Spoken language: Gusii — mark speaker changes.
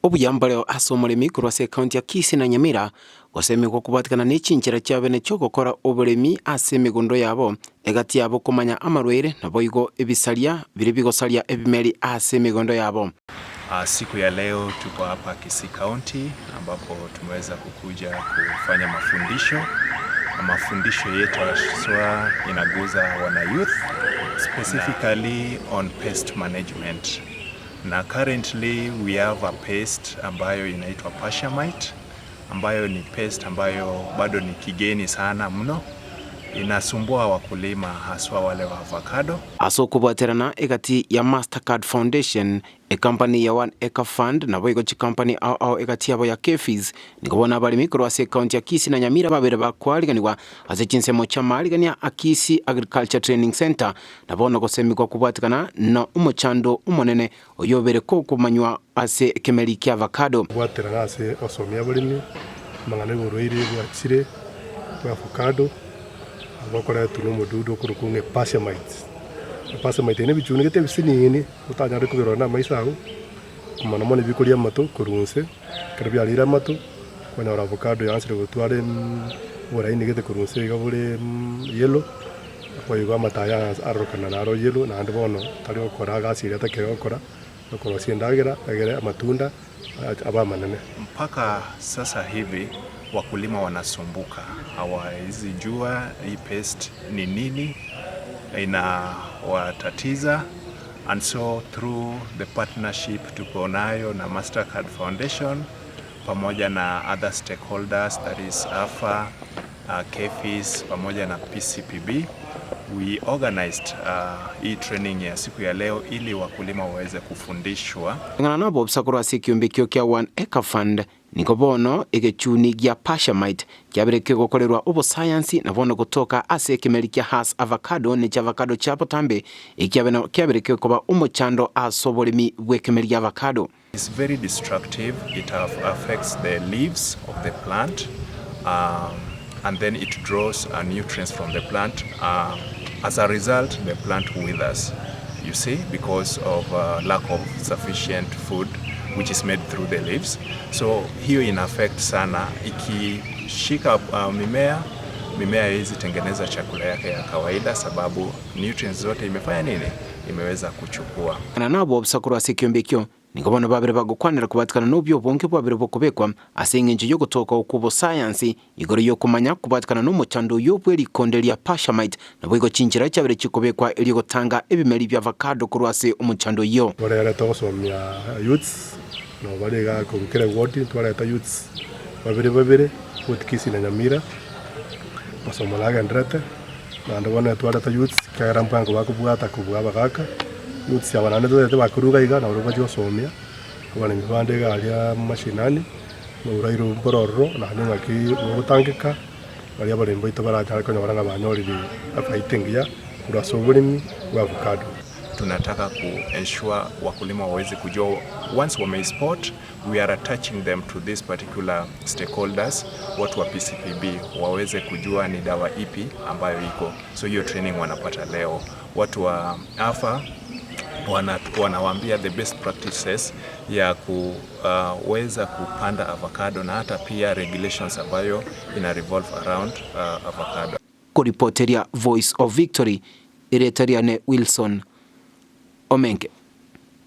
Speaker 1: Obuya mboreo ase omoremi korwa ase ekaunti ya Kisii na Nyamira gosemigwa kobwatikana ne chinchera chiabene chi'ogokora oboremi ase emegondo yabo, egati yabo komanya amarwaire naboigo ebisaria biria bigosaria ebimeri ase emegondo yabo.
Speaker 2: Siku ya leo tuko hapa Kisii County ambapo tumeweza kukuja kufanya mafundisho na mafundisho yetu haswa inaguza wana youth specifically on pest management na currently we have a pest ambayo inaitwa Pasha mite ambayo ni pest ambayo bado ni kigeni sana mno inasumbua wakulima haswa wale wa avocado.
Speaker 1: Ase okobwaterana egati ya Mastercard Foundation, Ekampani ya One Acre Fund naboigo chikampani ao ao egati yabo ya Kefis, nigo bono abaremi korwa ase ekaunti ya Kisii na Nyamira babere bakoariganigwa ase chinsemo chi'amaarigania a Kisii Agriculture Training Centre na bono gosemigwa kobwatikana na omochando omonene oyobere kokomanywa ase ekemeri kia avocado.
Speaker 3: Kobwaterana ase gosomia abaremi amang'ana y'oborwaire bwachire bwa avocado bokoretwa nomodudu okorokwa ng'a ephasia mites. Ephasia mite eye nebichuni gete ebisinini otanyare kobirora namaiso ao, mono mono ebikoria amato korwa inse, ekero biarire amato, kwanyora avocado yaanchire gotwara oboraini gete korwa inse iga bore yellow, boigo amato aya arorokana naro yellow naende bono tari gokora egasi eria atakeire gokora, okorosia endagera egere amatunda abe amanene.
Speaker 2: Mpaka sasa hivi wakulima wanasumbuka hawawezi jua hii pest ni nini inawatatiza and so through the partnership tuko nayo na Mastercard Foundation pamoja na other stakeholders that is AFA, uh, KEPHIS pamoja na PCPB we organized uh, hii training ya siku ya leo ili wakulima waweze kufundishwa.
Speaker 1: Eng'ana nobobisa korwa ase ekiombe ekio kia One Acre Fund, nigo bono egechuni gia Pashamite kiabire kegokorerwa obosayansi na bono gotoka ase ekemeri kia Hass Avocado ne chiavocado chia botambe ekiabene kiabire kegokoba omochando ase oboremi bw'ekemeri gia avocado.
Speaker 2: It's very destructive, it affects the leaves of the plant um, and then it draws uh, nutrients from the plant. Uh, as a result, the plant withers, you see, because of uh, lack of sufficient food which is made through the leaves. So hiyo ina affect sana, ikishika uh, mimea mimea haiwezi tengeneza chakula yake ya kawaida sababu nutrients zote imefanya nini? Imeweza kuchukua.
Speaker 1: Na nabobisa korwa ase ekiombe ekio, nigo bono babere bagokwanera kobwatikana nobio obonge bwabere bokobekwa ase engencho y'ogotoka okw'obosayansi igoro y'okomanya kobwatikana nomochando oyio bwe rikonde ria Pashamite, naboigo chinchera chiabere chikobekwa erio gotanga ebimeri bi'avocado korwa ase omochando oyio.
Speaker 3: Twareta togosomia youths nabo bare igaa korwa kera eward twareta youths babere babere both Kisii na Nyamira masomo nagendererete. Naende bono etwarete youths, ekiagera mbango bakobwata kobua abagaka, youths aba naende totaete bakoruga iga nabo bachia gosomia abaremi bande iga aria mashinani, na oboraire obwo mboro ororo naende ng'aki bogotangeka, baria abaremi baito baranyare konyora ng'a banyorire efaida engiya korwa ase oboremi bwa avocado.
Speaker 2: Tunataka ku ensure wakulima waweze kujua once wameispot we are attaching them to this particular stakeholders, watu wa PCPB waweze kujua ni dawa ipi ambayo iko. So hiyo training wanapata leo. Watu wa AFA wana, wanawaambia the best practices ya kuweza uh, kupanda avocado na hata pia regulations ambayo ina revolve around uh, avocado.
Speaker 1: Koripoteria Voice of Victory, erieta riane Wilson Omenge.